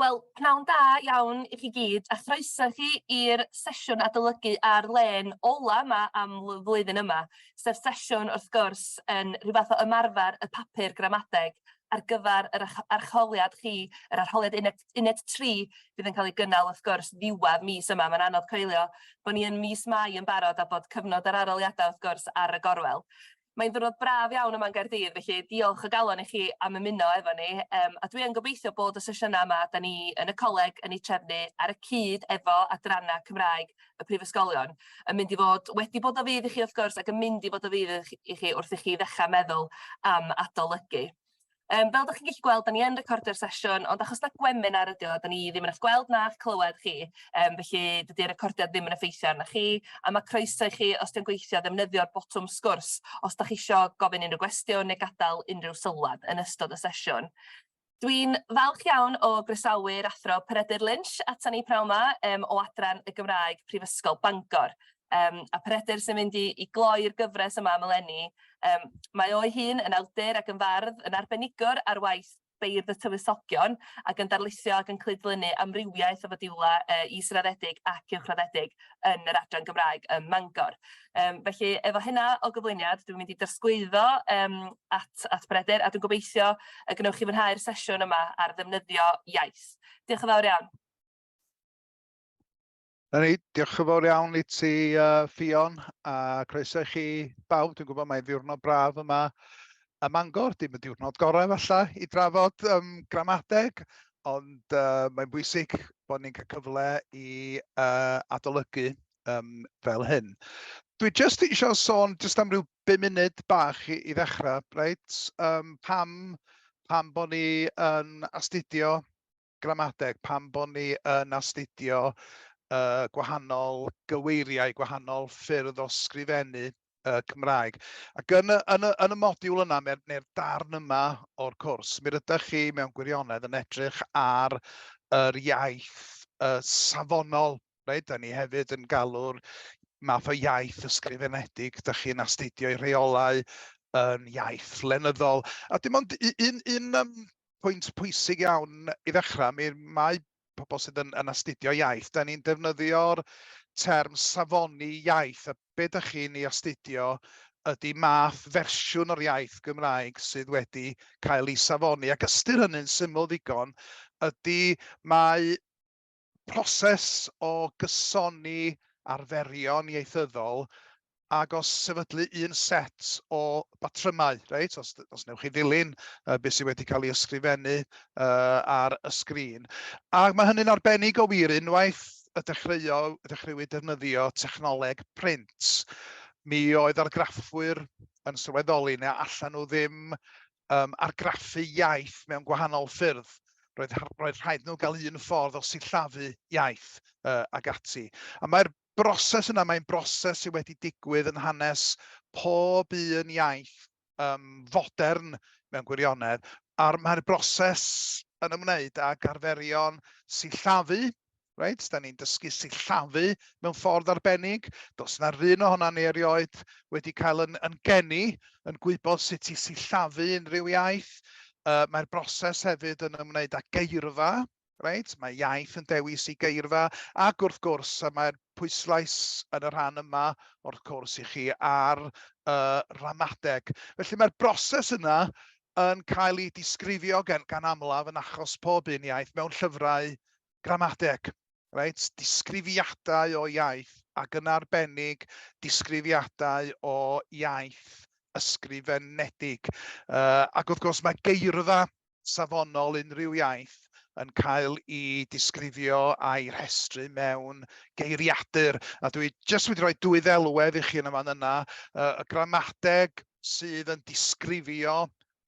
Wel, pnawn da iawn i chi gyd, a chroeso i chi i'r sesiwn adolygu ar-lein ola 'ma am flwyddyn yma, sef sesiwn wrth gwrs yn rhyw fath o ymarfer y papur gramadeg ar gyfer yr arholiad chi, yr arholiad uned 3 fydd yn cael ei gynnal wrth gwrs ddiwedd mis yma. Mae'n anodd coelio bod ni yn mis Mai yn barod a bod cyfnod yr arholiadau wrth gwrs ar y gorwel. Mae'n ddiwrnod braf iawn yma yn Gaerdydd, felly diolch o galon i chi am ymuno efo ni. A dwi yn gobeithio bod y sesiynau yma da ni yn y coleg yn eu trefnu ar y cyd efo adrannau Cymraeg y prifysgolion yn mynd i fod wedi bod o fudd i chi wrth gwrs ac yn mynd i fod o fudd i chi wrth i chi ddechrau meddwl am adolygu. Fel dach chi'n gallu gweld, 'dan ni yn recordio'r sesiwn, ond achos na gweminar ydi o, 'dan ni ddim yn eich gweld na'ch clywed chi, felly dydy'r recordiad ddim yn effeithio arnoch chi, a ma' croeso i chi, os 'di o'n gweithio, ddefnyddio'r botwm sgwrs os dach chi isio gofyn unrhyw gwestiwn neu gadael unrhyw sylwad yn ystod y sesiwn. Dwi'n falch iawn o groesawu'r Athro Peredur Lynch atan ni pnawn 'ma o Adran y Gymraeg Prifysgol Bangor. A Peredur sy'n mynd i gloi'r gyfres yma am eleni. Mae o'i hun yn awdur ac yn fardd, yn arbenigwr ar waith beirdd y tywysogion ac yn darlithio ac yn cyd-lynu amrywiaeth o fodiwlau israddedig ac uwchraddedig yn yr adran Gymraeg ym Mangor. Felly efo hynna o gyflwyniad, dwi'n mynd i drosglwyddo at Peredur a dwi'n gobeithio y gwnewch chi fwynhau'r sesiwn yma ar ddefnyddio iaith. Diolch yn fawr iawn. Na ni, diolch yn fawr iawn i ti, Ffion, a croeso i chi bawb. Dwi'n gwybod mae'n ddiwrnod braf yma ym Mangor, dim y diwrnod gorau falle i drafod gramadeg, ond mae'n bwysig bod ni'n cael cyfle i adolygu fel hyn. Dwi jyst eisiau sôn jyst am ryw 5 munud bach i ddechrau, reit? Pam bod ni yn astudio gramadeg, pam bod ni yn astudio gwahanol gyweiriau, gwahanol ffyrdd o sgrifennu Cymraeg. Ac yn y modiwl yna, neu'r darn yma o'r cwrs, mi rydych chi mewn gwirionedd yn edrych ar yr iaith safonol, reit? Da ni hefyd yn galw'r math o iaith ysgrifenedig, da chi'n astudio ei rheolau yn iaith lenyddol. A dim ond un pwynt pwysig iawn i ddechrau, mi mae pobl sydd yn astudio iaith, da ni'n defnyddio'r term safoni iaith, a be da chi'n ei astudio ydy math fersiwn o'r iaith Gymraeg sydd wedi cael ei safoni. Ac ystyr hynny'n syml ddigon ydy mae proses o gysoni arferion ieithyddol ac o sefydlu un set o batrymau, reit? Os newch chi ddilyn beth sydd wedi cael ei ysgrifennu ar y sgrin. A mae hynny'n arbennig o wir unwaith y dechreuwyd defnyddio technoleg print. Mi oedd argraffwyr yn sylweddoli na allan nhw ddim argraffu iaith mewn gwahanol ffyrdd. Roedd rhaid nhw gael un ffordd o sillafu iaith ac ati. A mae'r broses yna, mae'n broses sydd wedi digwydd yn hanes pob un iaith fodern mewn gwirionedd, a'r mae'r broses yn ymwneud ag arferion sillafu, reit? Da ni'n dysgu sillafu mewn ffordd arbennig. Does 'na 'run ohonan ni erioed wedi cael yn geni yn gwybod sut i sillafu unrhyw iaith. Mae'r broses hefyd yn ymwneud â geirfa, reit? Mae iaith yn dewis ei geirfa, ac wrth gwrs, a mae'r pwyslais yn y rhan yma o'r cwrs i chi ar y ramadeg. Felly mae'r broses yna yn cael ei disgrifio gan amlaf yn achos pob un iaith mewn llyfrau gramadeg, reit? Disgrifiadau o iaith, ac yn arbennig disgrifiadau o iaith ysgrifenedig. Ac wrth gwrs mae geirfa safonol unrhyw iaith yn cael ei disgrifio a'i rhestru mewn geiriadur. A dwi jyst wedi rhoi dwy ddelwedd i chi yn y fan yna. Y gramadeg sydd yn disgrifio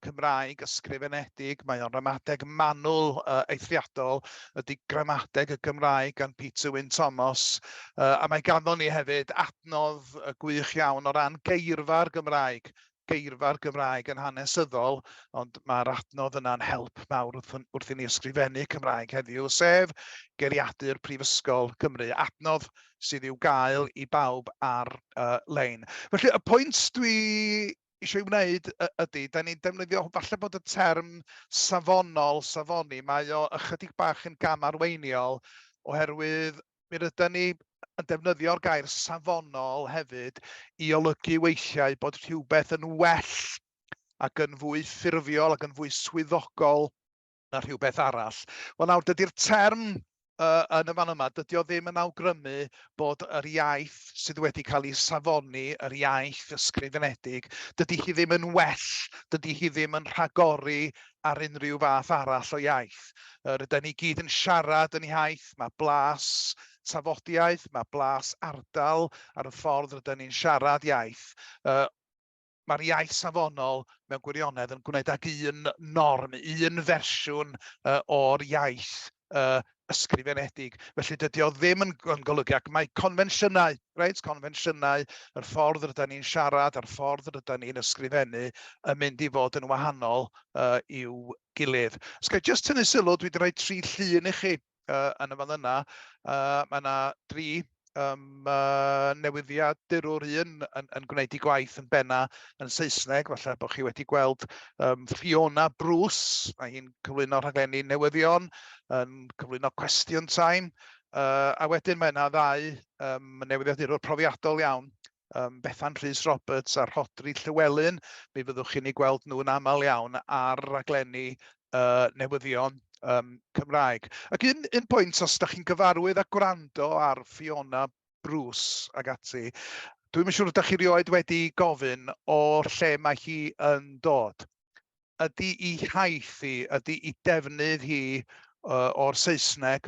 Cymraeg ysgrifenedig, mae o'n ramadeg manwl eithriadol, ydy Gramadeg y Gymraeg gan Peter Wynn Thomas, a mae ganddo ni hefyd adnodd gwych iawn o ran geirfa'r Gymraeg, geirfa'r Gymraeg yn hanesyddol, ond mae'r adnodd yna'n help mawr wrth i ni ysgrifennu Cymraeg heddiw, sef Geiriadur Prifysgol Cymru, adnodd sydd i'w gael i bawb ar-lein. Felly, y pwynt dwi eisiau ei wneud ydy, da ni'n defnyddio, falle bod y term safonol, safoni, mae o ychydig bach yn gamarweiniol, oherwydd mi rydyn ni yn defnyddio'r gair safonol hefyd i olygu weithiau bod rhywbeth yn well ac yn fwy ffurfiol ac yn fwy swyddogol na rhywbeth arall. Wel nawr, dydy'r term yn y fan yma, dydy o ddim yn awgrymu bod yr iaith sydd wedi cael ei safoni, yr iaith ysgrifenedig, dydy hi ddim yn well, dydy hi ddim yn rhagori ar unrhyw fath arall o iaith. Rydyn ni gyd yn siarad yn iaith, mae blas tafodiaeth, mae blas ardal ar y ffordd rydyn ni'n siarad iaith. Mae'r iaith safonol mewn gwirionedd yn gwneud ag un norm, un fersiwn o'r iaith ysgrifenedig. Felly dydy o ddim yn golygu, ac mae confensiynau, reit, confensiynau, yr ffordd rydyn ni'n siarad a'r ffordd rydyn ni'n ysgrifennu yn mynd i fod yn wahanol i'w gilydd. Os ga i jyst tynnu sylw, dwi wedi rhoi tri llun i chi yn y fan yna. Mae yna dri newyddiadurwr, un yn gwneud ei gwaith yn benna yn Saesneg, falle bod chi wedi gweld Fiona Bruce, mae hi'n cyflwyno rhaglenni newyddion, yn cyflwyno Question Time, a wedyn mae yna ddau newyddiadurwr profiadol iawn, Bethan Rhys Roberts a Rhodri Llywelyn, mi fyddwch chi'n eu gweld nhw'n aml iawn ar raglenni newyddion Cymraeg. Ac un pwynt, os ydych chi'n gyfarwydd â gwrando ar Fiona Bruce ac ati, dwi'm yn siŵr ydych chi rioed wedi gofyn o lle mae hi yn dod. Ydy ei haith hi, ydy ei defnydd hi o'r Saesneg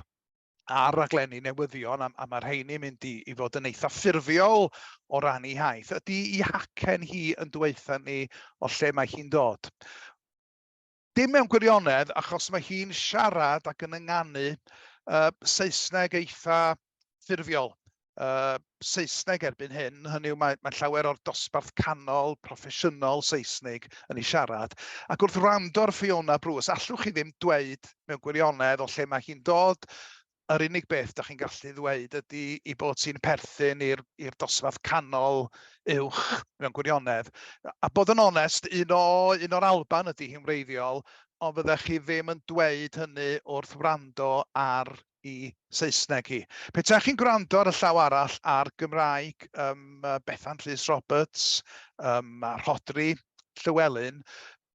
ar raglenni newyddion, a mae'r rheini'n mynd i fod yn eitha ffurfiol o ran ei haith. Ydy ei hacen hi yn dweutha ni o lle mae hi'n dod? Dim mewn gwirionedd, achos mae hi'n siarad ac yn ynganu Saesneg eitha ffurfiol. Saesneg erbyn hyn, hynny yw mae llawer o'r dosbarth canol proffesiynol Saesnig yn ei siarad. Ac wrth wrando ar Fiona Bruce, allwch chi ddim dweud mewn gwirionedd o lle mae hi'n dod. Yr unig beth da chi'n gallu ddweud ydy i bod hi'n perthyn i'r dosbarth canol uwch mewn gwirionedd. A bod yn onest, un o'r Alban ydy hi'n wreiddiol, ond fyddech chi ddim yn dweud hynny wrth wrando ar i Saesneg hi. Petaech chi'n gwrando ar y llaw arall ar Gymraeg Bethan Rhys Roberts a Rhodri Llywelyn,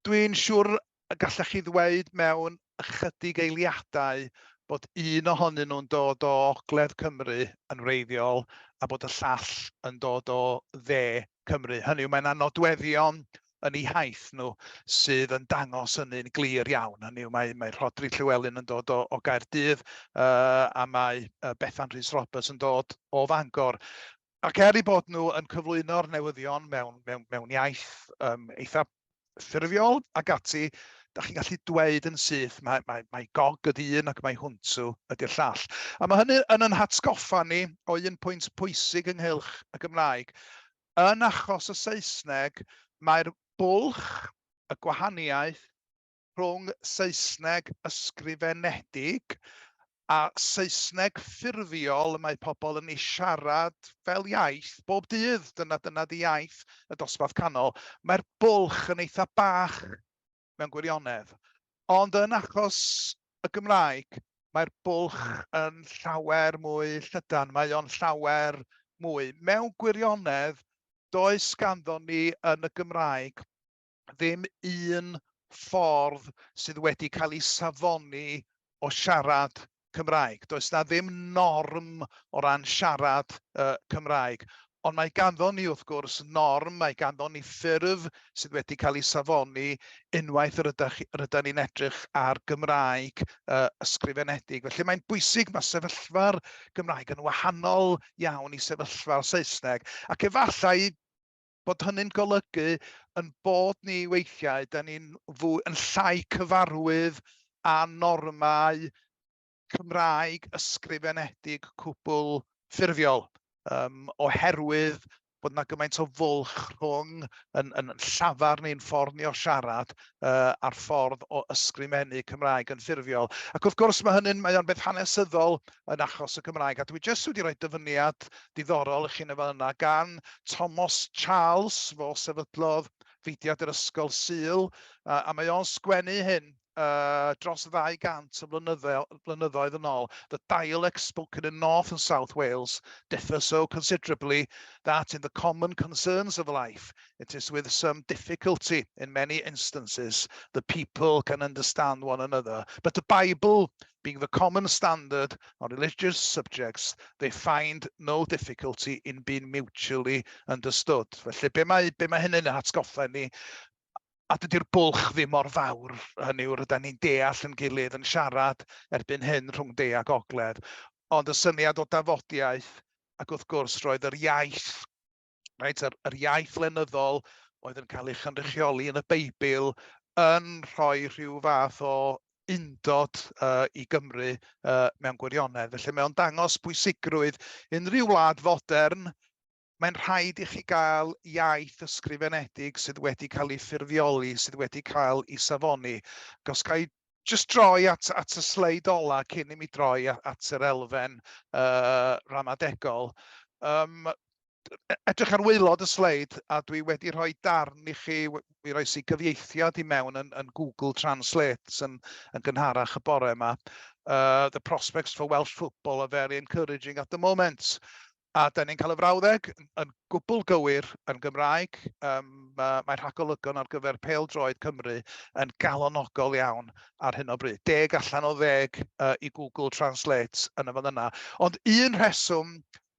dwi'n siŵr y gallech chi ddweud mewn ychydig eiliadau bod un ohonyn nhw'n dod o Ogledd Cymru yn wreiddiol a bod y llall yn dod o Dde Cymru. Hynny yw, mae yna nodweddion yn eu haith nhw sydd yn dangos hynny'n glir iawn. Hynny yw, mae Rhodri Llywelyn yn dod o Gaerdydd a mae Bethan Rhys Roberts yn dod o Fangor. Ac er eu bod nhw yn cyflwyno'r newyddion mewn iaith eitha ffurfiol ac ati, da chi'n gallu dweud yn syth, mae Gog ydy un ac mae Hwntw ydy'r llall. A mae hynny yn ein hatgoffa ni o un pwynt pwysig ynghylch y Gymraeg. Yn achos y Saesneg, mae'r bwlch, y gwahaniaeth rhwng Saesneg ysgrifenedig a Saesneg ffurfiol y mae pobl yn ei siarad fel iaith bob dydd, dyna 'di iaith y dosbarth canol, mae'r bwlch yn eitha bach mewn gwirionedd. Ond yn achos y Gymraeg, mae'r bwlch yn llawer mwy llydan, mae o'n llawer mwy. Mewn gwirionedd, does ganddon ni yn y Gymraeg ddim un ffordd sydd wedi cael ei safoni o siarad Cymraeg. Does 'na ddim norm o ran siarad Cymraeg. Ond mae ganddon ni, wrth gwrs, norm, mae ganddon ni ffurf sydd wedi cael ei safoni unwaith yr ydych, ni'n edrych ar Gymraeg ysgrifenedig. Felly mae'n bwysig, mae sefyllfa'r Gymraeg yn wahanol iawn i sefyllfa'r Saesneg. Ac efallai bod hynny'n golygu yn bod ni weithiau, da ni'n fwy, yn llai cyfarwydd â normau Cymraeg ysgrifenedig cwbl ffurfiol, oherwydd bod 'na gymaint o fwlch rhwng yn llafar ni'n ffordd ni o siarad a'r ffordd o ysgrifennu Cymraeg yn ffurfiol. Ac wrth gwrs mae hynny'n, mae o'n beth hanesyddol yn achos y Gymraeg, a dwi jyst wedi rhoi dyfyniad diddorol i chi yn y fan yna gan Thomas Charles, fo sefydlodd fudiad yr Ysgol Sul, a mae o'n sgwennu hyn dros 200 o blynyddoedd yn ôl. "The dialects spoken in North and South Wales differ so considerably that in the common concerns of life it is with some difficulty in many instances the people can understand one another. But the Bible being the common standard on religious subjects, they find no difficulty in being mutually understood." Felly, be mae hynny'n atgoffa ni, a dydy'r bwlch ddim mor fawr, hynny yw, rydyn ni'n deall yn gilydd yn siarad erbyn hyn rhwng de a gogledd. Ond y syniad o dafodiaeth, ac wrth gwrs roedd yr iaith, reit, yr iaith lenyddol oedd yn cael ei chynrychioli yn y Beibl yn rhoi rhyw fath o undod i Gymru mewn gwirionedd. Felly mae o'n dangos pwysigrwydd unrhyw wlad fodern. Mae'n rhaid i chi gael iaith ysgrifenedig sydd wedi cael ei ffurfioli, sydd wedi cael ei safoni. Ac os ga i jyst droi at y sleid ola cyn i mi droi at yr elfen ramadegol. Edrych ar waelod y sleid, a dwi wedi rhoi darn i chi, mi roes i gyfieithiad i mewn yn Google Translate yn gynharach y bore yma. "The prospects for Welsh football are very encouraging at the moment." A da ni'n cael y frawddeg yn gwbl gywir yn Gymraeg. Mae rhagolygon ar gyfer pêl-droed Cymru yn galonogol iawn ar hyn o bryd. 10 allan o 10 i Google Translate yn y fan yna. Ond un rheswm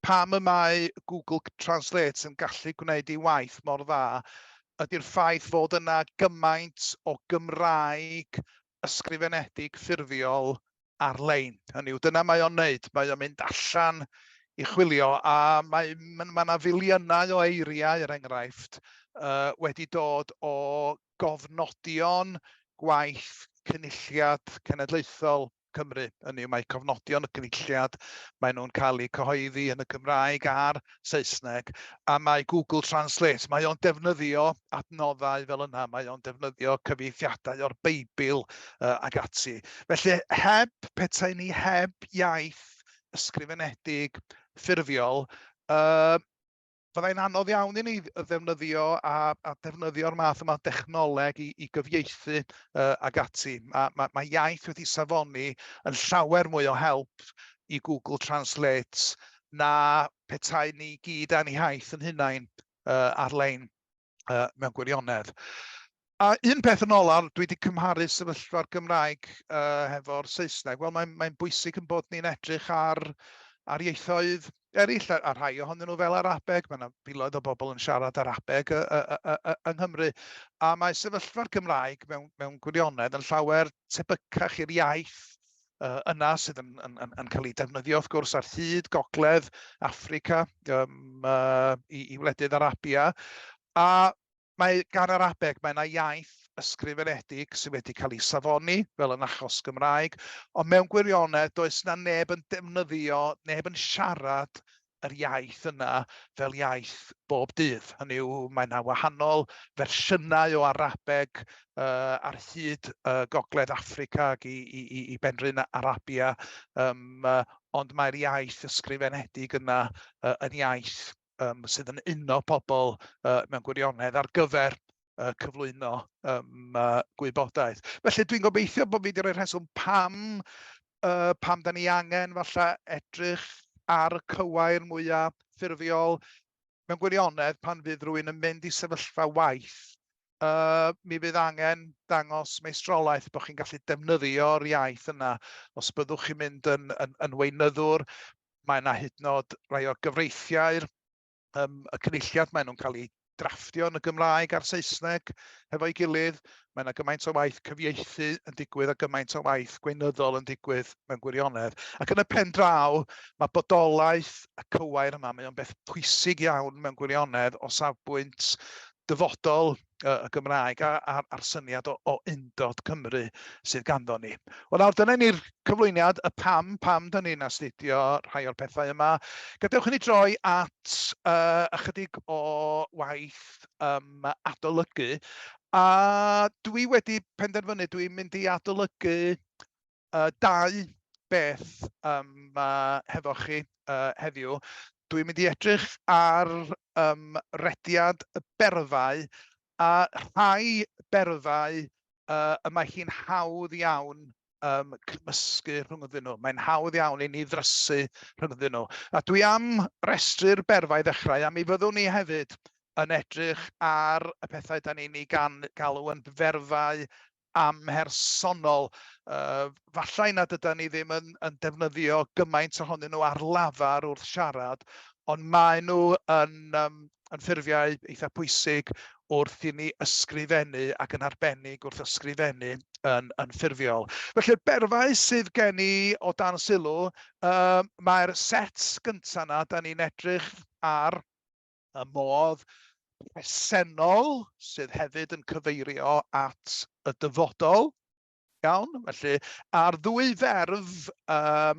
pam y mae Google Translate yn gallu gwneud ei waith mor dda ydy'r ffaith fod yna gymaint o Gymraeg ysgrifenedig ffurfiol ar-lein. Hynny yw, dyna mae o'n wneud. Mae o'n mynd allan i chwilio a mae 'na filiynau o eiriau, er enghraifft, wedi dod o gofnodion gwaith Cynulliad Cenedlaethol Cymru. Hynny yw, mae cofnodion y Cynulliad, maen nhw'n cael eu cyhoeddi yn y Gymraeg a'r Saesneg, a mae Google Translate, mae o'n defnyddio adnoddau fel yna, mae o'n defnyddio cyfieithiadau o'r Beibl ac ati. Felly, petai ni heb iaith ysgrifenedig ffurfiol, fyddai'n anodd iawn i ni ddefnyddio a defnyddio'r math yma o dechnoleg i gyfieithu ag ati. Mae iaith wedi safoni yn llawer mwy o help i Google Translate na petai ni gyd â'n iaith yn hunain ar-lein mewn gwirionedd. A un peth yn olaf, dwi wedi cymharu sefyllfa'r Gymraeg hefo'r Saesneg. Wel, mae'n bwysig yn bod ni'n edrych ar ieithoedd eraill, a rhai ohonyn nhw fel Arabeg. Mae yna filoedd o bobl yn siarad Arabeg yng Nghymru. A mae sefyllfa'r Gymraeg mewn gwirionedd yn llawer tebycach i'r iaith yna sydd yn cael ei defnyddio wrth gwrs ar hyd gogledd Affrica i wledydd Arabia. A mae gan Arabeg, mae yna iaith ysgrifenedig sydd wedi cael ei safoni, fel yn achos Gymraeg, ond mewn gwirionedd does na neb yn defnyddio, neb yn siarad yr iaith yna fel iaith bob dydd. Hynny yw, mae yna wahanol fersiynau o Arabeg ar hyd gogledd Affrica ac i benrhyn Arabia, ond mae'r iaith ysgrifenedig yna yn iaith sydd yn uno pobl mewn gwirionedd ar gyfer cyflwyno gwybodaeth. Felly dwi'n gobeithio bod fi wedi rhoi rheswm pam da ni angen falle edrych ar y cywair mwyaf ffurfiol. Mewn gwirionedd, pan fydd rhywun yn mynd i sefyllfa waith, mi fydd angen dangos meistrolaeth bod chi'n gallu defnyddio'r iaith yna. Os byddwch chi'n mynd yn weinyddwr, mae yna hyd yn oed rai o'r gyfreithiau'r y Cynulliad, maen nhw'n cael eu drafftio yn y Gymraeg a'r Saesneg hefo'i gilydd. Mae yna gymaint o waith cyfieithu yn digwydd a gymaint o waith gweinyddol yn digwydd mewn gwirionedd. Ac yn y pen draw, mae bodolaeth y cywair yma, mae o'n beth pwysig iawn mewn gwirionedd o safbwynt dyfodol y Gymraeg a'r syniad o undod Cymru sydd ganddo ni. Wel nawr, dyna ni'r cyflwyniad, y pam da ni'n astudio rhai o'r pethau yma. Gadewch i ni droi at ychydig o waith adolygu. A dwi wedi penderfynu, dwi'n mynd i adolygu dau beth hefo chi heddiw. Dwi'n mynd i edrych ar rediad y berfau. A rhai berfau y mae hi'n hawdd iawn cymysgu rhyngddyn nhw. Mae'n hawdd iawn i ni ddrysu rhyngddyn nhw. A dwi am restru'r berfau i ddechrau, a mi fyddwn ni hefyd yn edrych ar y pethau da ni'n ei gan, galw yn ferfau amhersonol. Fallai nad ydan ni ddim yn defnyddio gymaint ohonyn nhw ar lafar wrth siarad, ond maen nhw yn ffurfiau eitha pwysig wrth i ni ysgrifennu ac yn arbennig wrth ysgrifennu yn ffurfiol. Felly'r berfau sydd gen i o dan sylw, mae'r set gyntaf yna, da ni'n edrych ar y modd presennol sydd hefyd yn cyfeirio at y dyfodol. Iawn, felly a'r ddwy ferf,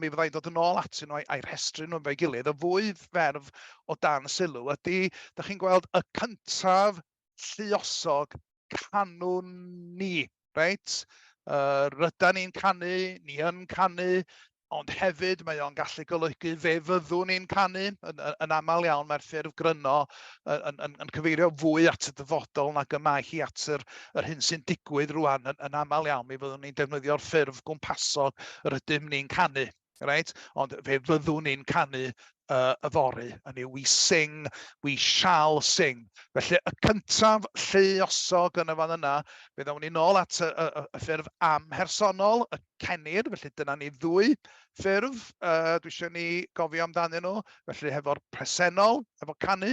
mi fyddai'n dod yn ôl atyn nhw a'i rhestru nhw efo'i gilydd, y ddwy ferf o dan sylw ydy, da chi'n gweld y cyntaf lluosog canwn ni, reit? Rydan ni'n canu, ni yn canu, ond hefyd mae o'n gallu golygu fe fyddwn ni'n canu. Yn aml iawn mae'r ffurf gryno yn cyfeirio fwy at y dyfodol nag y mae hi at yr hyn sy'n digwydd rwan. Yn aml iawn mi fyddwn ni'n defnyddio'r ffurf gwmpasog yr ydym ni'n canu, reit? Ond fe fyddwn ni'n canu yfory, hynny yw we sing, we shall sing. Felly y cyntaf lluosog yn y fan yna, fe ddown ni nôl at y ffurf amhersonol, y cenir, felly dyna ni ddwy ffurf dwi eisiau ni gofio amdanyn nhw, felly hefo'r presennol, efo canu.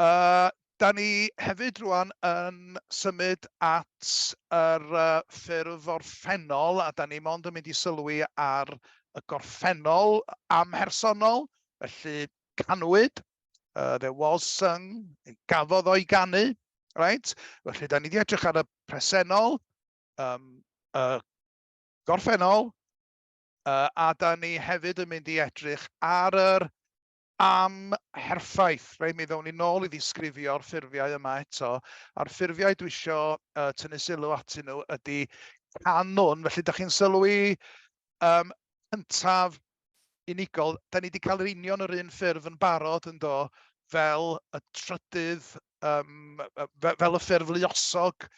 Da ni hefyd rwan yn symud at yr ffurf orffennol, a da ni mond yn mynd i sylwi ar y gorffennol amhersonol, felly canwyd, there was sung, gafodd o'i ganu, right? Felly da ni wedi edrych ar y presennol, y gorffennol, a da ni hefyd yn mynd i edrych ar yr amherffaith. Reit, mi ddown ni nôl i ddisgrifio'r ffurfiau yma eto. A'r ffurfiau dwi isio tynnu sylw atyn nhw ydy canwn. Felly, da chi'n sylwi cyntaf unigol, da ni wedi cael yr union yr un ffurf yn barod yn do, fel y trydydd, fel y ffurf luosog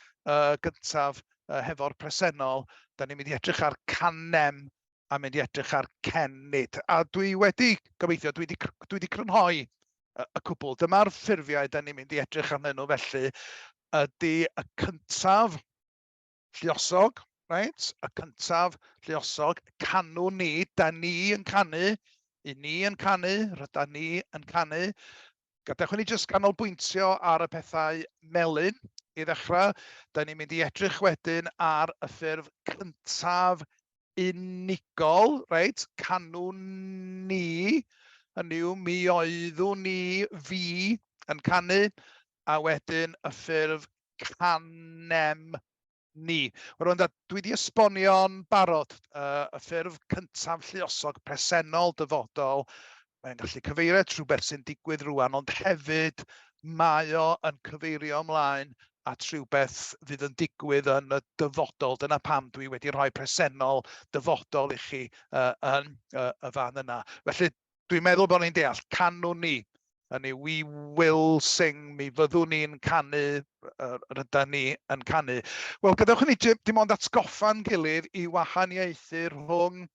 gyntaf hefo'r presennol. Da ni'n mynd i edrych ar canem a mynd i edrych ar Cenid. A dwi wedi, gobeithio, dwi wedi crynhoi y cwbl. Dyma'r ffurfiau da ni'n mynd i edrych arnyn nhw felly, ydy y cyntaf lluosog, reit? Y cyntaf lluosog, canwn ni, da ni yn canu, i ni yn canu, ryda ni yn canu. Gadewch i ni jyst ganolbwyntio ar y pethau melyn i ddechrau. Da ni'n mynd i edrych wedyn ar y ffurf cyntaf unigol, reit? Canwn ni, hynny yw, mi oeddwn ni, fi, yn canu, a wedyn y ffurf canem ni. Wel, rwan, dwi wedi esbonio'n barod y ffurf cyntaf lluosog presennol dyfodol. Mae'n gallu cyfeirio at rhywbeth sy'n digwydd rwan, ond hefyd mae o yn cyfeirio ymlaen at rhywbeth fydd yn digwydd yn y dyfodol. Dyna pam dwi wedi rhoi presennol dyfodol i chi yn y fan yna. Felly dwi'n meddwl bod ni'n deall, canwn ni. Hynny, we will sing, mi fyddwn ni'n canu, rydan ni yn canu. Wel, gadewch i ni dim ond atgoffa'n gilydd i wahaniaethu rhwng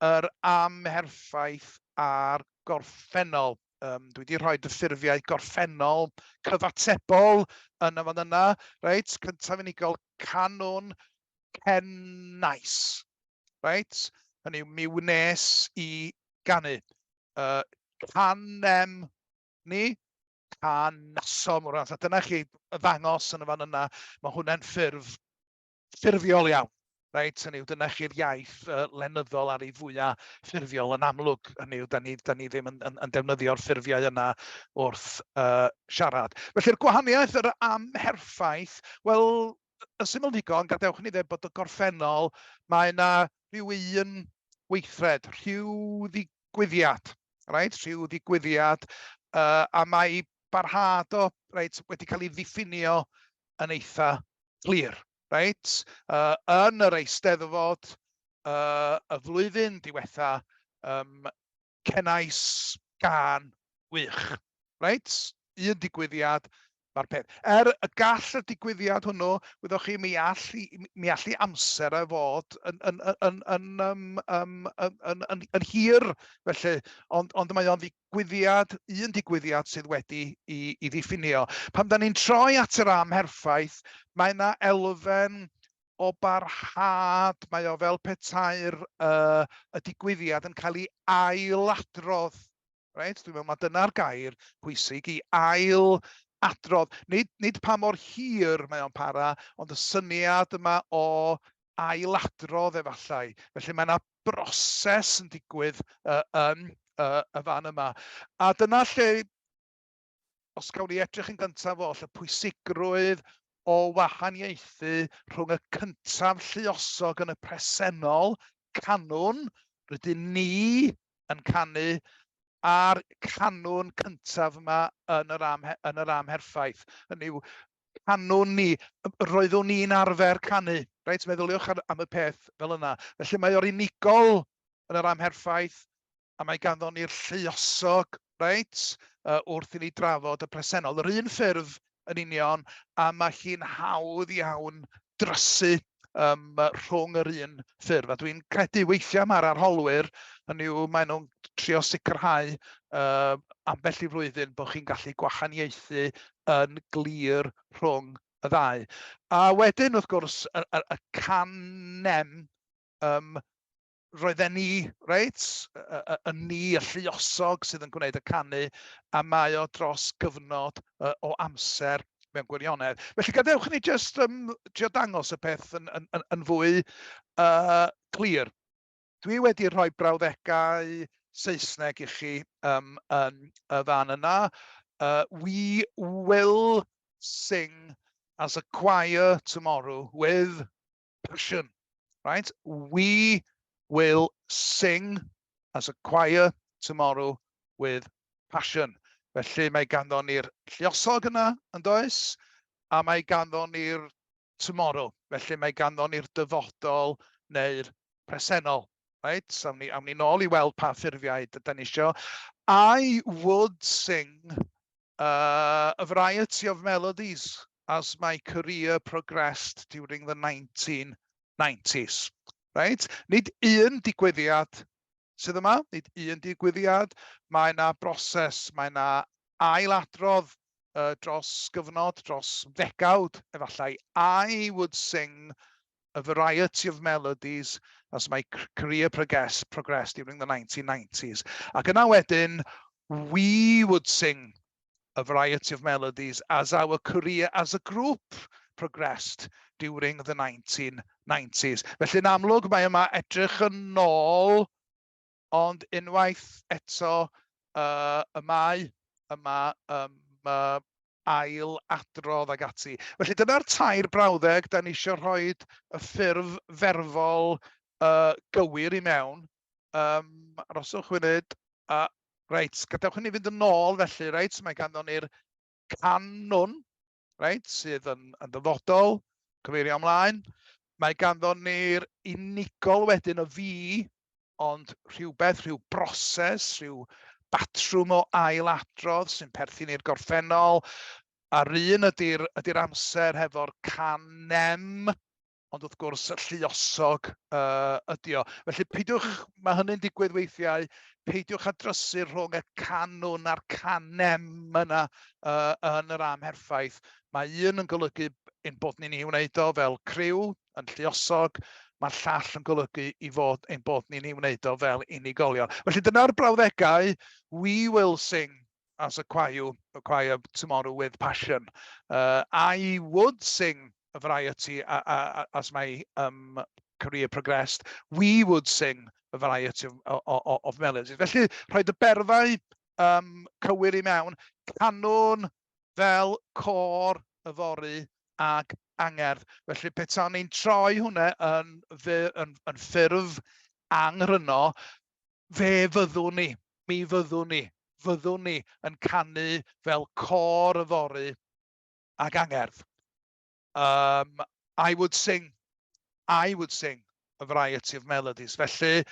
yr amherffaith a'r gorffennol. Dwi wedi rhoi y ffurfiau gorffennol cyfatebol yn y fan yna. Reit, cyntaf unigol, canwn, cenais. Reit, hynny yw, mi wnes i ganu. Canem ni, canasom. Wrth, a dyna chi ddangos yn y fan yna, mae hwnna'n ffurf ffurfiol iawn. Reit, hynny yw, dyna chi'r iaith lenyddol ar ei fwyaf ffurfiol yn amlwg. Hynny yw, da ni ddim yn defnyddio'r ffurfiau yna wrth siarad. Felly'r gwahaniaeth, yr amherffaith, wel, yn syml ddigon, gadewch i ni ddweud bod y gorffennol, mae yna rhyw un weithred, rhyw ddigwyddiad, reit? Rhyw ddigwyddiad, a mae barhad o, reit, wedi cael ei ddiffinio yn eitha clir, reit? Yn yr Eisteddfod y flwyddyn diwetha, cenais gân wych, reit? Un digwyddiad, Mae'r peth. Er y gall y digwyddiad hwnnw, wyddoch chi, mi all i amser e fod yn hir, felly, ond mae o'n ddigwyddiad, un digwyddiad sydd wedi i ddiffinio. Pan da ni'n troi at yr amherffaith, mae yna elfen o barhad, mae o fel petai'r y digwyddiad yn cael ei ailadrodd. Reit, dwi'n meddwl mai dyna'r gair pwysig, i ail adrodd. Nid pa mor hir mae o'n para, ond y syniad yma o ailadrodd efallai. Felly mae yna broses yn digwydd yn y fan yma. A dyna lle, os gawn ni edrych yn gyntaf oll, y pwysigrwydd o wahaniaethu rhwng y cyntaf lluosog yn y presennol, canwn, rydyn ni yn canu, a'r canwn cyntaf yma yn yr amherffaith. Hynny yw, canwn ni, roeddwn ni'n arfer canu. Reit, meddyliwch am y peth fel yna. Felly mae o'r unigol yn yr amherffaith, a mae ganddo ni'r lluosog, reit, wrth i ni drafod y presennol. Yr un ffurf yn union, a mae hi'n hawdd iawn drysu rhwng yr un ffurf. A dwi'n credu weithiau mae'r arholwyr, hynny yw, maen nhw'n trio sicrhau ambell i flwyddyn bod chi'n gallu gwahaniaethu yn glir rhwng y ddau. A wedyn, wrth gwrs, y canem roedden ni, reit, y ni, y lluosog sydd yn gwneud y canu, a mae o dros gyfnod o amser mewn gwirionedd. Felly gadewch i ni jyst trio dangos y peth yn fwy clir. Dwi wedi rhoi brawddegau Saesneg i chi yn y fan yna. We will sing as a choir tomorrow with passion. Right? We will sing as a choir tomorrow with passion. Felly mae ganddo ni'r lluosog yna, yn does? A mae ganddo ni'r tomorrow. Felly mae ganddo ni'r dyfodol neu'r presennol. Right? So awn ni nôl i weld pa ffurfiau da ni isio. I would sing a variety of melodies as my career progressed during the 1990s. Right? Nid un digwyddiad sydd yma, nid un digwyddiad. Mae yna broses, mae yna ailadrodd dros gyfnod, dros ddegawd efallai. I would sing a variety of melodies as my career progressed during the 1990s. Ac yna wedyn, we would sing a variety of melodies as our career as a group progressed during the 1990s. Felly yn amlwg mae yma edrych yn ôl, ond unwaith eto y mae yma ail adrodd ag ati. Felly dyna'r tair brawddeg da ni eisiau rhoi y ffurf ferfol gywir i mewn. Aroswch funud. Reit, gadewch i ni fynd yn ôl felly, reit, mae ganddo ni'r canwn, reit, sydd yn dyfodol, cyfeirio ymlaen. Mae ganddo ni'r unigol wedyn y fi, ond rhywbeth, rhyw broses, rhyw batrwm o ailadrodd sy'n perthyn i'r gorffennol. A'r un ydy'r amser hefo'r canem, ond wrth gwrs lluosog ydy o. Felly peidiwch, mae hynny'n digwydd weithiau, peidiwch â drysu rhwng y canwn a'r canem yna yn yr amherffaith. Mae un yn golygu ein bod ni'n ei wneud o fel criw, yn lluosog, mae'r llall yn golygu i fod ein bod ni'n ei wneud o fel unigolion. Felly dyna'r brawddegau, we will sing as a choir tomorrow with passion. I would sing a variety as my career progressed. We would sing a variety of melodies. Felly, rhoi y berfau cywir i mewn, canwn fel côr yfory ag angerdd. Felly, petawn ni'n troi hwnna yn ffurf anghrynno, fe fyddwn ni, mi fyddwn ni, fyddwn ni yn canu fel côr yfory ag angerdd. I would sing a variety of melodies. Felly,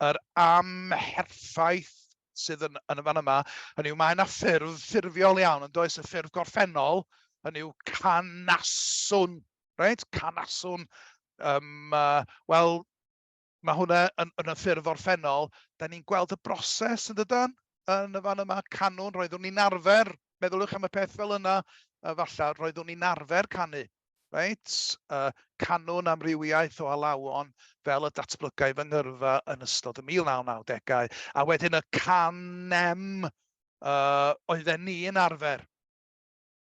yr amherffaith sydd yn y fan yma, hynny yw, mae yna ffurf ffurfiol iawn, yn does, y ffurf gorffennol. Hynny yw canaswn, reit? Canaswn. Wel, mae hwnna yn y ffurf orffennol. Da ni'n gweld y broses yn dydan? Yn y fan yma, canwn, roeddwn ni'n arfer, meddyliwch am y peth fel yna, falle, roeddwn ni'n arfer canu, reit? Canwn amrywiaeth o alawon fel y datblygai fy ngyrfa yn ystod y 1990au, a wedyn y canem oedden ni'n arfer,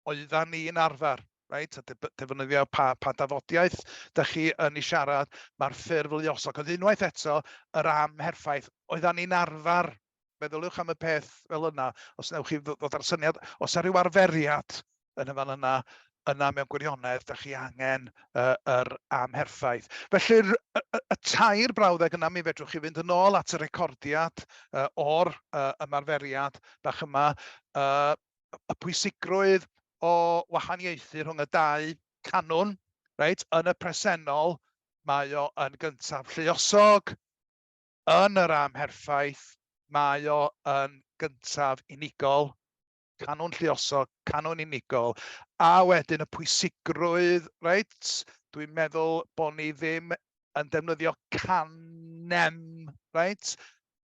oeddan ni'n arfer, reit? A defnyddio pa dafodiaeth da chi yn ei siarad, mae'r ffurf luosog. Ond unwaith eto, yr amherffaith, oeddan ni'n arfer, meddyliwch am y peth fel yna, os newch chi ddod ar syniad, os ar ryw arferiad yn y fan yna, yna mewn gwirionedd, da chi angen yr amherffaith. Felly'r y tair brawddeg yna, mi fedrwch chi fynd yn ôl at y recordiad o'r ymarferiad bach yma, y pwysigrwydd o wahaniaethu rhwng y dau canwn, reit, yn y presennol mae o yn gyntaf lluosog, yn yr amherffaith mae o yn gyntaf unigol, canwn lluosog, canwn unigol, a wedyn y pwysigrwydd, reit, dwi'n meddwl bod ni ddim yn defnyddio canem, reit,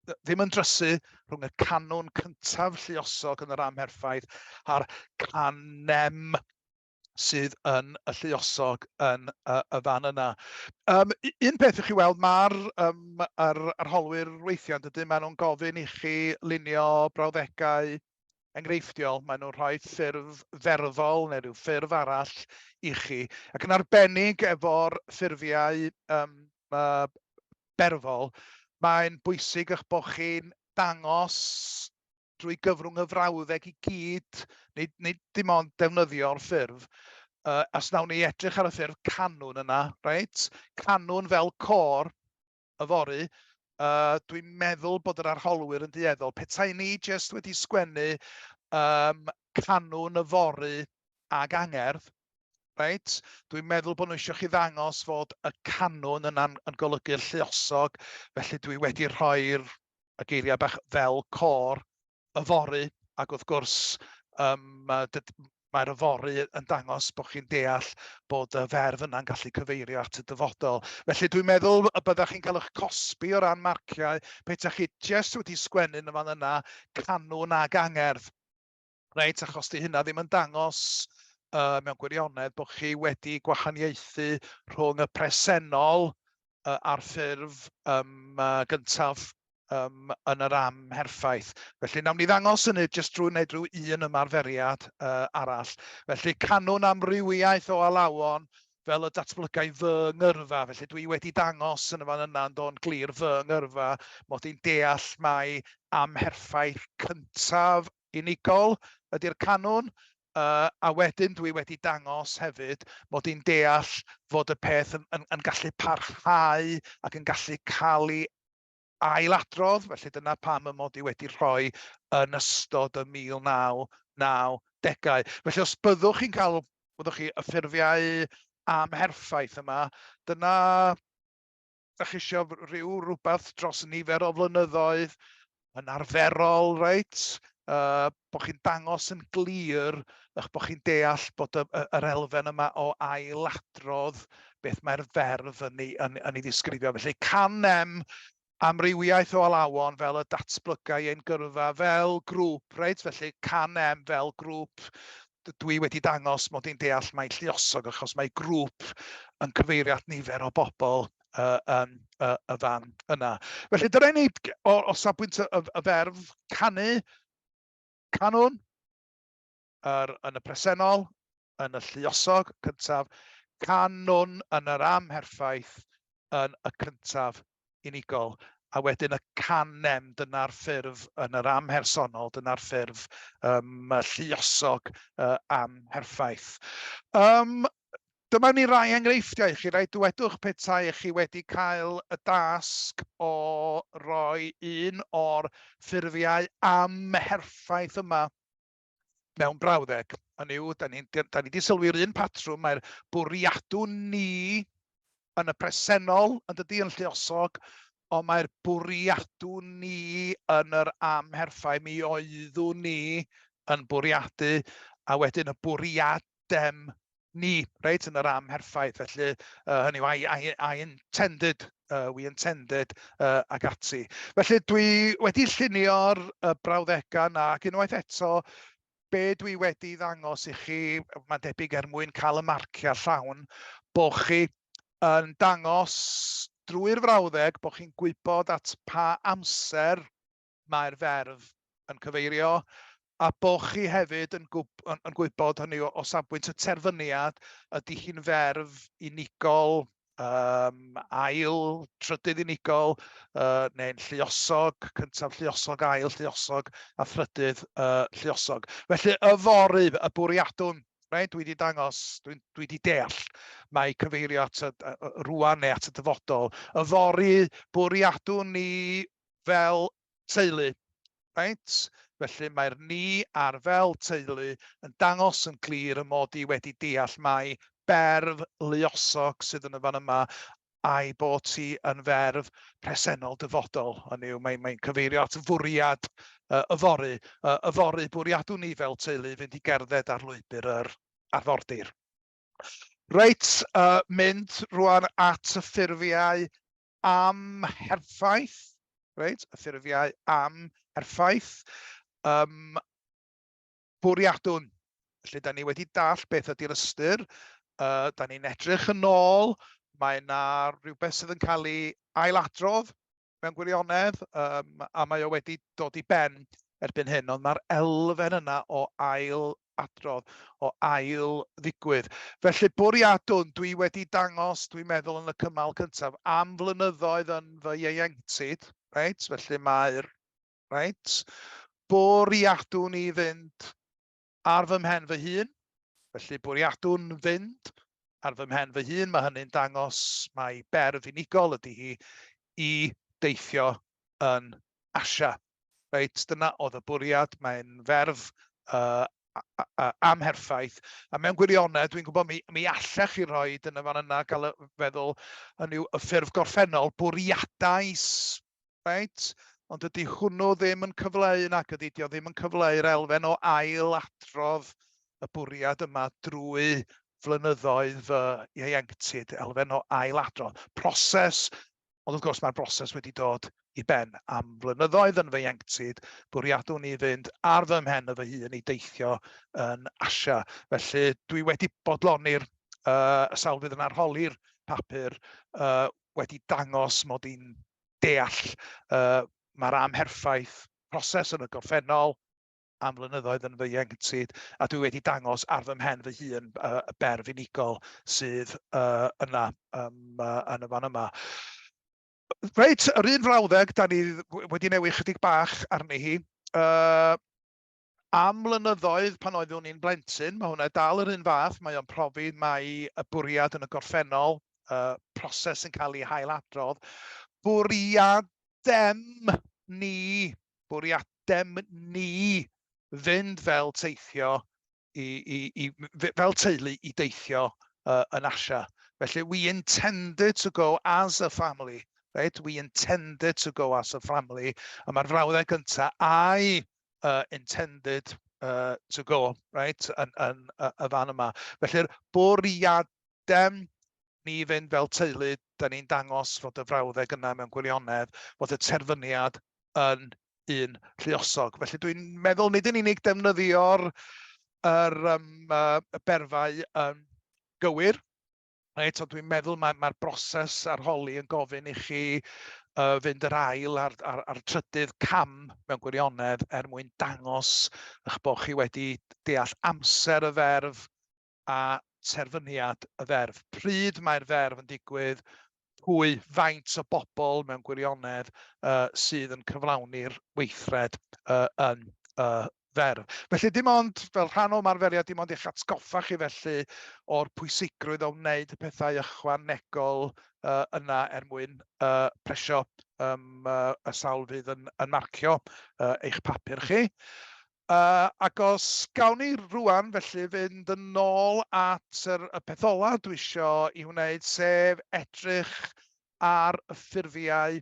ddim yn drysu rhwng y canwn cyntaf lluosog yn yr amherffaith a'r canem sydd yn y lluosog yn y fan yna. Un peth i chi weld, mae'r yr arholwyr weithiau, yn dydyn, maen nhw'n gofyn i chi lunio brawddegau enghreifftiol, maen nhw'n rhoi ffurf ferfol neu rhyw ffurf arall i chi, ac yn arbennig efo'r ffurfiau berfol, mae'n bwysig eich bod chi'n dangos drwy gyfrwng y frawddeg i gyd, nid dim ond defnyddio'r ffurf. Os nawn ni edrych ar y ffurf canwn yna, reit? Canwn fel côr yfory, dwi'n meddwl bod yr arholwyr yn dueddol. Petai ni jyst wedi sgwennu canwn yfory ag angerdd, reit? Dwi'n meddwl bod nhw eisiau chi ddangos fod y canwn yna'n yn golygu'r lluosog, felly dwi wedi rhoi'r y geiriau bach fel côr yfory, ac wrth gwrs mae'r yfory yn dangos bod chi'n deall bod y ferf yna'n gallu cyfeirio at y dyfodol. Felly dwi'n meddwl y byddech chi'n cael eich cosbi o ran marciau petaech chi jyst wedi sgwennu yn y fan yna canwn ag angerdd. Reit, achos 'di hynna ddim yn dangos mewn gwirionedd bod chi wedi gwahaniaethu rhwng y presennol a'r ffurf gyntaf yn yr amherffaith. Felly nawn ni ddangos hynny jyst drwy wneud rhyw un ymarferiad arall. Felly canwn amrywiaeth o alawon fel y datblygai fy ngyrfa. Felly dwi wedi dangos yn y fan yna yn do'n glir fy ngyrfa, mod i'n deall mai amherffaith cyntaf unigol ydy'r canwn, a wedyn dwi wedi dangos hefyd mod i'n deall fod y peth yn gallu parhau ac yn gallu cael ei ailadrodd, felly dyna pam y mod i wedi rhoi yn ystod y 1990au. Felly os byddwch chi'n cael, byddwch chi, y ffurfiau amherffaith yma, dyna dach chi isio rhyw rywbeth dros nifer o flynyddoedd yn arferol, reit? Bod chi'n dangos yn glir eich bod chi'n deall bod yr elfen yma o ailadrodd beth mae'r ferf yn ei ddisgrifio. Felly canem amrywiaeth o alawon fel y datblygai ein gyrfa fel grŵp, reit? Felly canem fel grŵp, dwi wedi dangos mod i'n deall mai lluosog achos mae grŵp yn cyfeirio at nifer o bobl yn y fan yna. Felly dyna ni o safbwynt y ferf canu, canwn, yn y presennol, yn y lluosog cyntaf, canwn yn yr amherffaith yn y cyntaf unigol, a wedyn y canem, dyna'r ffurf yn yr amhersonol, dyna'r ffurf lluosog amherffaith. Dyma ni rai enghreifftiau i chi, rhaid dywedwch petai chi wedi cael y dasg o roi un o'r ffurfiau amherffaith yma mewn brawddeg. Hynny yw, da ni, da ni wedi sylwi'r un patrwm, mae'r bwriadu ni yn y presennol, yn dydy, yn lluosog, ond mae'r bwriadu ni yn yr amherffaith, mi oeddwn ni yn bwriadu, a wedyn y bwriad. Bwriadem ni, reit, yn yr amherffaith. Felly, hynny yw, I intended, we intended, ac ati. Felly, dwi wedi llunio'r brawddegau yna, ac unwaith eto, be dwi wedi ddangos i chi, mae'n debyg er mwyn cael y marciau llawn, bod chi yn dangos drwy'r frawddeg bod chi'n gwybod at pa amser mae'r ferf yn cyfeirio, a bod chi hefyd yn, gwb, yn, yn gwybod hynny o, o safbwynt y terfyniad, ydy hi'n ferf unigol, ail, trydydd unigol, neu'n lluosog, cyntaf lluosog, ail lluosog, a thrydydd lluosog. Felly, yfory, y bwriadwn, reit, dwi wedi dangos, dwi wedi deall, mae cyfeirio at y, rwan neu at y dyfodol. Yfory, bwriadwn ni fel teulu. Reit? Felly mae'r ni a'r fel teulu yn dangos yn glir y mod i wedi deall mai berf luosog sydd yn y fan yma a'i bod hi yn ferf presennol dyfodol. Hynny yw, mae'n mae cyfeirio at fwriad yfory. Yfory bwriadwn ni fel teulu fynd i gerdded ar lwybr yr arfordir. Reit, mynd rwan at y ffurfiau amherffaith, reit, y ffurfiau amherffaith. Bwriadwn. Felly, da ni wedi dall beth ydy'r ystyr. Da ni'n edrych yn ôl, mae yna rhywbeth sydd yn cael ei ailadrodd mewn gwirionedd, a mae o wedi dod i ben erbyn hyn, ond mae'r elfen yna o ail adrodd, o ail ddigwydd. Felly bwriadwn, dwi wedi dangos, dwi'n meddwl yn y cymal cyntaf, am flynyddoedd yn fy ieuenctid, reit? Felly mae'r, reit? Bwriadwn i fynd ar fy mhen fy hun, felly bwriadwn fynd ar fy mhen fy hun, mae hynny'n dangos mai berf unigol ydy hi i deithio yn Asia. Reit, dyna oedd y bwriad, mae'n ferf amherffaith, a mewn gwirionedd, dwi'n gwybod mi allech chi roi yn y fan yna, gael y feddwl, hynny yw, y ffurf gorffennol, bwriadais, reit? Ond dydy hwnnw ddim yn cyfleu, nac ydy, dio ddim yn cyfleu'r elfen o ail-adrodd y bwriad yma drwy flynyddoedd fy ieuenctid, elfen o ail-adrodd. Proses. Ond wrth gwrs mae'r broses wedi dod i ben. Am flynyddoedd yn fy ieuenctid, bwriadwn i fynd ar fy mhen y fy hun i deithio yn Asia. Felly dwi wedi bodloni'r y sawl fydd yn arholi'r papur wedi dangos mod i'n deall mae'r amherffaith proses yn y gorffennol, am flynyddoedd yn fy ieuenctid, a dwi wedi dangos ar fy mhen fy hun y berf unigol sydd yna yn y fan yma. Reit, yr un frawddeg, da ni wedi newid chydig bach arni hi. Am flynyddoedd pan oeddwn i'n blentyn, mae hwnna dal yr un fath, mae o'n profi mai y bwriad yn y gorffennol, proses yn cael ei hailadrodd. Bwriadem ni bwriadem ni fynd fel teithio i, i, i, fel teulu i deithio yn Asia. Felly, we intended to go as a family, right? We intended to go as a family. A mae'r frawddeg gyntaf, I intended to go, right? Yn y fan yma. Felly'r bwriadem ni fynd fel teulu, da ni'n dangos fod y frawddeg yna mewn gwirionedd, fod y terfyniad yn un lluosog. Felly dwi'n meddwl nid yn unig defnyddio'r yr, y berfau yn gywir, reit, ond dwi'n meddwl mae'r broses arholi yn gofyn i chi fynd yr ail a'r trydydd cam mewn gwirionedd er mwyn dangos eich bod chi wedi deall amser y ferf a terfyniad y ferf. Pryd mae'r ferf yn digwydd, pwy, faint o bobl mewn gwirionedd sydd yn cyflawni'r weithred yn y ferf. Felly dim ond fel rhan o ymarferiad, dim ond i'ch atgoffa chi felly o'r pwysigrwydd o wneud y pethau ychwanegol yna er mwyn plesio y sawl fydd yn marcio eich papur chi. Ac os gawn ni rŵan felly fynd yn ôl at y peth ola dwi isio i wneud, sef edrych ar y ffurfiau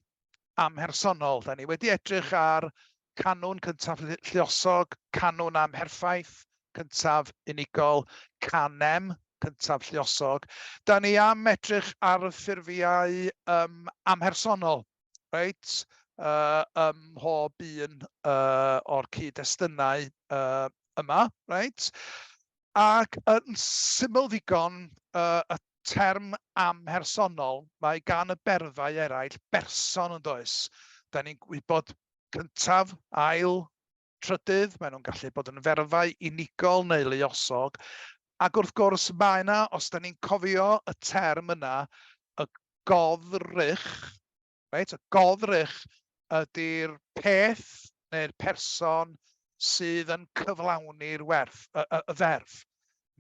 amhersonol. Da ni wedi edrych ar canwn cyntaf lluosog, canwn amherffaith. cyntaf unigol, canem cyntaf lluosog. Da ni am edrych ar y ffurfiau amhersonol, reit? Ym mhob un o'r cyd-destunau yma, reit? Ac yn syml ddigon, y term amhersonol, mae gan y berfau eraill berson yn does? Da ni'n gwybod cyntaf, ail, trydydd, maen nhw'n gallu bod yn ferfau unigol neu luosog, ac wrth gwrs mae yna, os da ni'n cofio y term yna, y goddrych, reit, y goddrych ydy'r peth neu'r person sydd yn cyflawni'r werth, y, y, y ferf.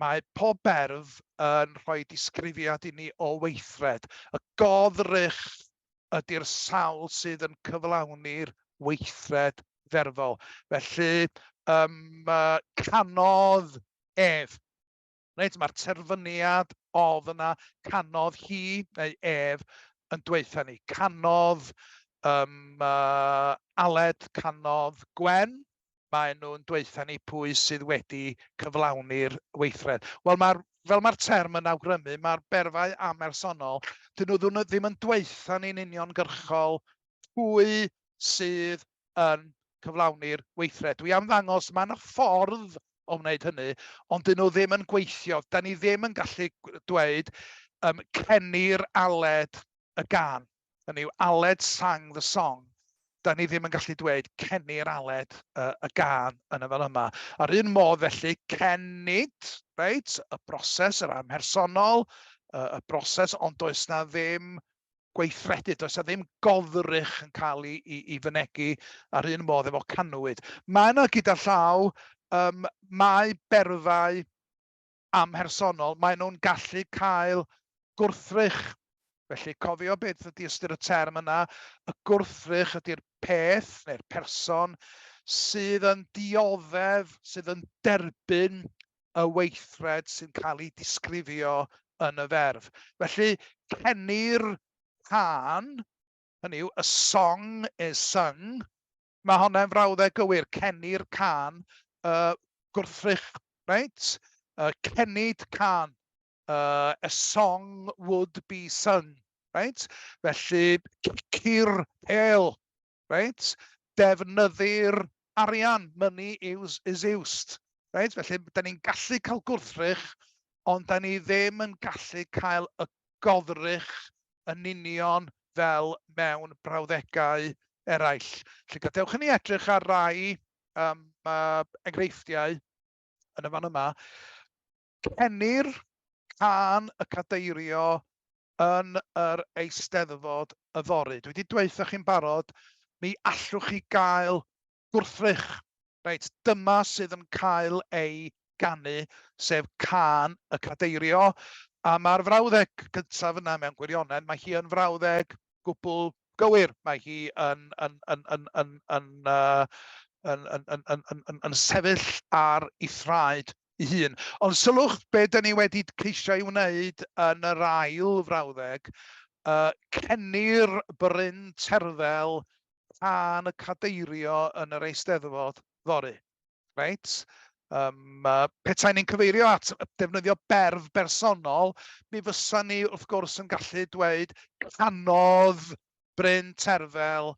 Mae pob berf yn rhoi disgrifiad i ni o weithred. Y goddrych ydy'r sawl sydd yn cyflawni'r weithred ferfol. Felly, canodd ef. Reit, mae'r terfyniad odd yna, canodd hi neu ef yn dweutha ni. Canodd Aled, canodd Gwen, maen nhw'n dweutha ni pwy sydd wedi cyflawni'r weithred. Wel, mae'r, fel mae'r term yn awgrymu, mae'r berfau amhersonol, dyn nhw ddim yn dweutha ni'n uniongyrchol pwy sydd yn cyflawni'r weithred. Dwi am ddangos, mae yna ffordd o wneud hynny, ond dyn nhw ddim yn gweithio. Da ni ddim yn gallu dweud cenir Aled y gân. Hynny yw, Aled sang the song. Da ni ddim yn gallu dweud cenir Aled y gân yn y fan yma. A'r un modd felly, cenid, reit, y broses, yr amhersonol, y broses, ond does na ddim gweithredu, does na ddim goddrych yn cael ei, ei, ei fynegi ar un modd efo canwyd. Mae yna gyda llaw, mae berfau amhersonol, maen nhw'n gallu cael gwrthrych. Felly cofio beth ydy ystyr y term yna, y gwrthrych ydy'r peth neu'r person sydd yn dioddef, sydd yn derbyn y weithred sy'n cael ei disgrifio yn y ferf. Felly, cenir cân, hynny yw, a song is sung, mae honna'n frawddeg gywir, cenir cân, gwrthrych, reit? Cenid cân, a song would be sung, reit? Felly, cicir pêl, reit? Defnyddir arian, money is, is used, reit? Felly, da ni'n gallu cael gwrthrych, ond da ni ddim yn gallu cael y goddrych yn union fel mewn brawddegau eraill. Felly gadewch i ni edrych ar rai enghreifftiau yn y fan yma. Cenir cân y cadeirio yn yr Eisteddfod yfory. Dwi wedi dweud chi'n barod, mi allwch chi gael gwrthrych. Reit, dyma sydd yn cael ei ganu, sef cân y cadeirio. A mae'r frawddeg gyntaf yna mewn gwirionedd, mae hi yn frawddeg gwbl gywir. Mae hi yn, yn, yn, yn, yn, yn, yn, yn, yn, yn, yn, yn, yn sefyll ar ei thraed ei hun. Ond sylwch be da ni wedi ceisio ei wneud yn yr ail frawddeg, cenir Bryn Terfel cân y cadeirio yn yr Eisteddfod fory. Reit? Petai ni'n cyfeirio at defnyddio berf bersonol, mi fysa ni wrth gwrs yn gallu dweud canodd Bryn Terfel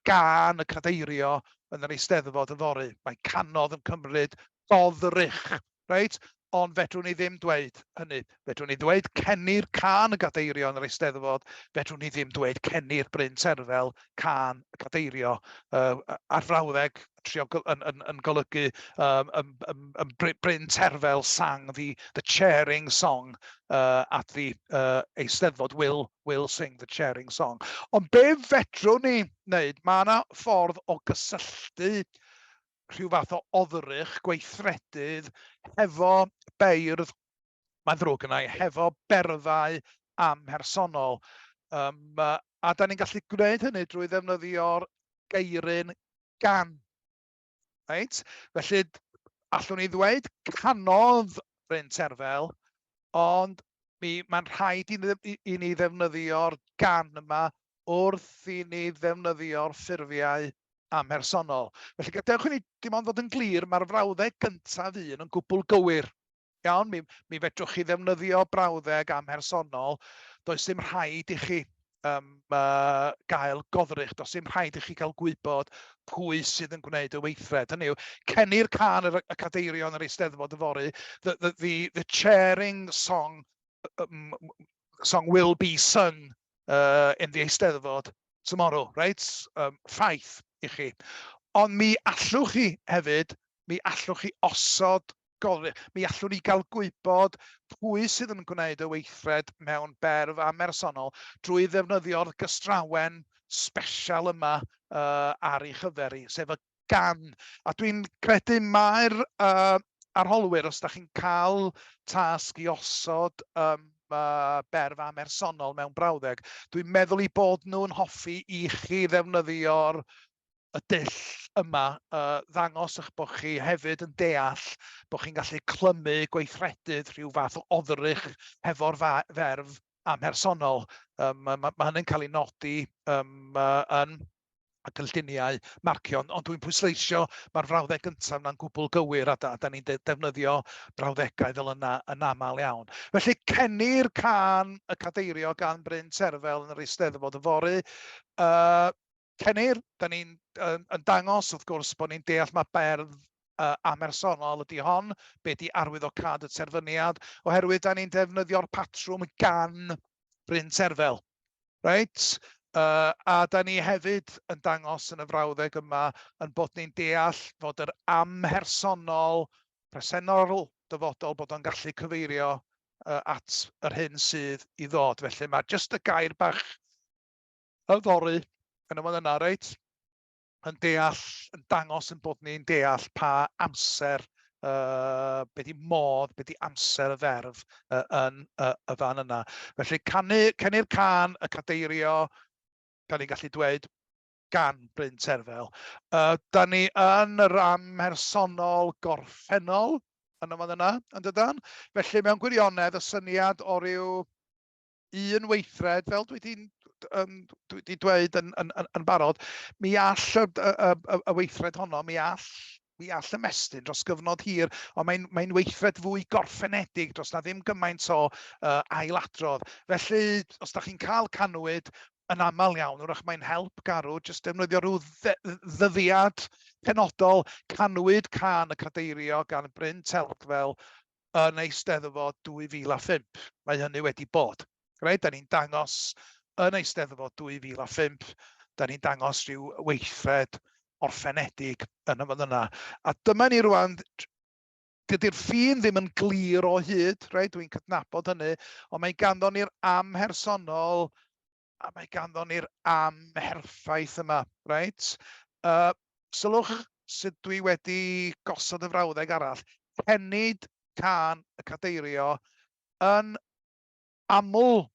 gân y cadeirio yn yr Eisteddfod yfory. Mae canodd yn cymryd goddrych, reit? Ond fedrwn ni ddim dweud hynny. Fedrwn ni ddweud cenir cân y gadeirio yn yr Eisteddfod, fedrwn ni ddim dweud cenir Bryn Terfel cân y cadeirio a'r frawddeg trio yn, yn, yn golygu Bryn Terfel sang the chairing song at the Eisteddfod, will sing the chairing song. Ond be fedrwn ni wneud, mae yna ffordd o gysylltu rhyw fath o oddrych gweithredydd hefo beirdd, mae'n ddrwg gynna i, hefo berfau amhersonol. A da ni'n gallu gwneud hynny drwy ddefnyddio'r geiryn gan. Reit? Felly, allwn ni ddweud canodd Bryn Terfel, ond mae'n rhaid i ni ddefnyddio'r gan yma wrth i ni ddefnyddio'r ffurfiau. amhersonol. Felly gadewch i ni dim ond fod yn glir, mae'r frawddeg gyntaf un yn gwbl gywir. Iawn, mi fedrwch chi ddefnyddio brawddeg amhersonol, does dim rhaid i chi gael goddrych, does dim rhaid i chi gael gwybod pwy sydd yn gwneud y weithred. Hynny yw, cenir cân y cadeirio yn yr Eisteddfod yfory, the chairing song will be sung in the Eisteddfod tomorrow, reit? Ffaith i chi. Ond mi allwch chi hefyd, mi allwch chi osod goddrych. Mi allwn ni gael gwybod pwy sydd yn gwneud y weithred mewn berf amhersonol drwy ddefnyddio'r gystrawen sbesial yma ar ei chyfer hi, sef y gan. A dwi'n credu mai'r arholwyr, os da chi'n cael tasg i osod berf amhersonol mewn brawddeg, dwi'n meddwl eu bod nhw'n hoffi i chi ddefnyddio'r y dull yma, ddangos eich bod chi hefyd yn deall bod chi'n gallu clymu gweithredydd rhyw fath o oddrych hefo'r ferf amhersonol. Mae hynny'n cael ei nodi yn y cynlluniau marcio, ond dwi'n pwysleisio mae'r frawddeg gyntaf yna'n gwbl gywir a da ni'n defnyddio brawddegau fel yna yn aml iawn. Felly cenir cân y cadeirio gan Bryn Terfel yn yr Eisteddfod yfory. Cenir, da ni'n yn dangos wrth gwrs bod ni'n deall mae berf amhersonol ydy hon, be di arwyddocâd y terfyniad, oherwydd da ni'n defnyddio'r patrwm gan Bryn Terfel. Reit? A da ni hefyd yn dangos yn y frawddeg yma yn bod ni'n deall fod yr amhersonol presennol dyfodol bod o'n gallu cyfeirio at yr hyn sydd i ddod. Felly mae jyst y gair bach yfory yn y fan yna, reit? Yn deall, yn dangos yn bod ni'n deall pa amser, be di modd, be di amser y ferf yn y fan yna. Felly canu, cenu'r cân, y cadeirio, da ni'n gallu dweud gan Bryn Terfel. Da ni yn yr amhersonol gorffennol yn y fan yna, yn dydan? Felly mewn gwirionedd y syniad o ryw un weithred, fel dwi 'di dweud yn barod, mi all y weithred honno, mi all ymestyn dros gyfnod hir, ond mae'n weithred fwy gorffenedig, does 'na ddim gymaint o ailadrodd. Felly, os da chi'n cael canwyd, yn aml iawn, wrach mae'n help garw, jyst defnyddio rhyw ddyddiad penodol, canwyd cân y cadeirio gan Bryn Terfel yn Eisteddfod 2005. Mae hynny wedi bod. Reit, da ni'n dangos yn Eisteddfod 2005, da ni'n dangos rhyw weithred orffenedig yn y fan yna. A dyma ni rwan, dydy'r ffin ddim yn glir o hyd, reit, dwi'n cydnabod hynny, ond mae ganddo ni'r amhersonol a mae ganddo ni'r amherffaith yma, reit? Sylwch sut dwi wedi gosod y frawddeg arall. Cenid cân y cadeirio yn aml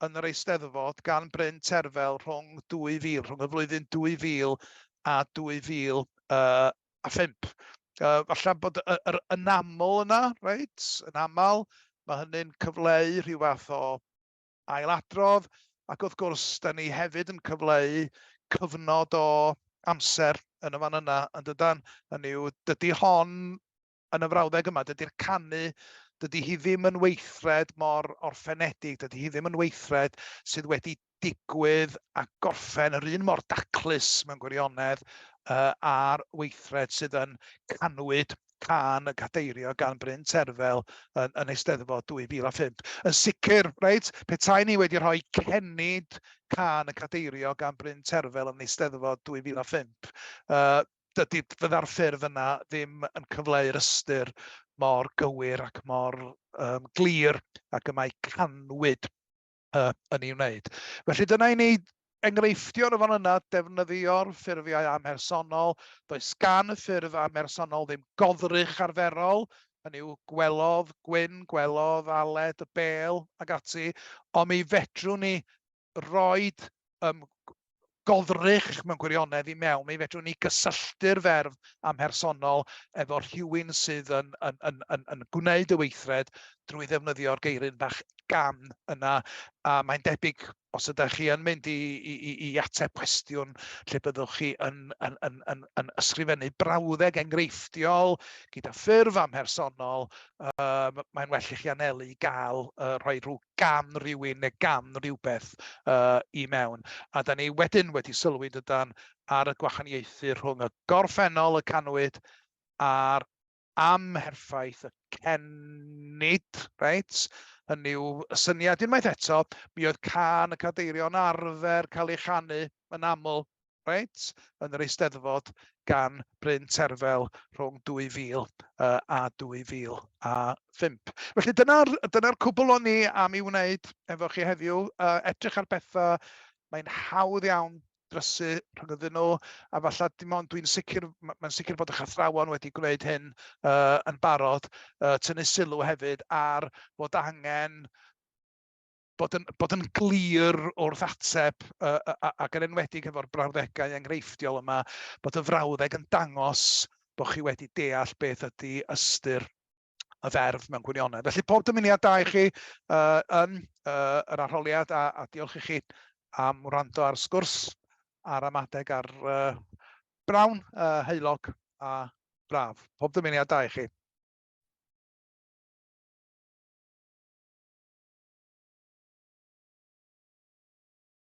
yn yr Eisteddfod gan Bryn Terfel rhwng 2000, rhwng y flwyddyn 2000 a 2005. Falle bod yr yn aml yna, reit, yn aml, mae hynny'n cyfleu rhyw fath o ailadrodd, ac wrth gwrs, da ni hefyd yn cyfleu cyfnod o amser yn y fan yna, yn dydan? Hynny yw, dydy hon yn y frawddeg yma, dydy'r canu, dydy hi ddim yn weithred mor orffenedig, dydy hi ddim yn weithred sydd wedi digwydd a gorffen yr un mor daclus mewn gwirionedd â'r weithred sydd yn canwyd cân y cadeirio gan Bryn Terfel yn Eisteddfod 2005. Yn sicr, reit, petai ni wedi rhoi cenid cân y cadeirio gan Bryn Terfel yn Eisteddfod 2005, dydy, fydda'r ffurf yna ddim yn cyfleu'r ystyr mor gywir ac mor glir ac y mae canwyd yn ei wneud. Felly dyna i ni enghreifftio yn y fan yna, defnyddio'r ffurfiau amhersonol. Does gan y ffurf amhersonol ddim goddrych arferol, hynny yw gwelodd Gwyn, gwelodd Aled y bêl ac ati, ond mi fedrwn ni roed goddrych mewn gwirionedd i mewn, mi fedrwn ni gysylltu'r ferf amhersonol efo rhywun sydd yn gwneud y weithred drwy ddefnyddio'r geiryn bach Gan yna, a mae'n debyg os ydych chi yn mynd i ateb cwestiwn lle byddwch chi yn ysgrifennu brawddeg enghreifftiol gyda ffurf amhersonol, mae'n well i chi anelu i gael rhoi rhyw gan rywun neu gan rywbeth i mewn. A da ni wedyn wedi sylwi dydan ar y gwahaniaethu rhwng y gorffennol y canwyd a'r amherffaith y cenid, reit? Hynny yw, y syniad unwaith eto, mi oedd cân y cadeirio'n arfer cael ei chanu yn aml, reit, yn yr Eisteddfod gan Bryn Terfel rhwng 2000 a 2005. Felly dyna'r dyna cwbl o'n ni am ei wneud efo chi heddiw. Edrych ar bethau, mae'n hawdd iawn drysu rhyngddyn nhw, a falle dim ond dwi'n sicr, mae'n sicr bod eich athrawon wedi gwneud hyn yn barod, tynnu sylw hefyd ar fod angen bod yn glir wrth ateb, ac yn enwedig efo'r brawddegau enghreifftiol yma, bod y frawddeg yn dangos bod chi wedi deall beth ydy ystyr y ferf mewn gwirionedd. Felly pob dymuniad da i chi yn yr arholiad a diolch i chi am wrando ar sgwrs ar ramadeg ar bnawn heulog a braf. Pob dymuniad da i chi.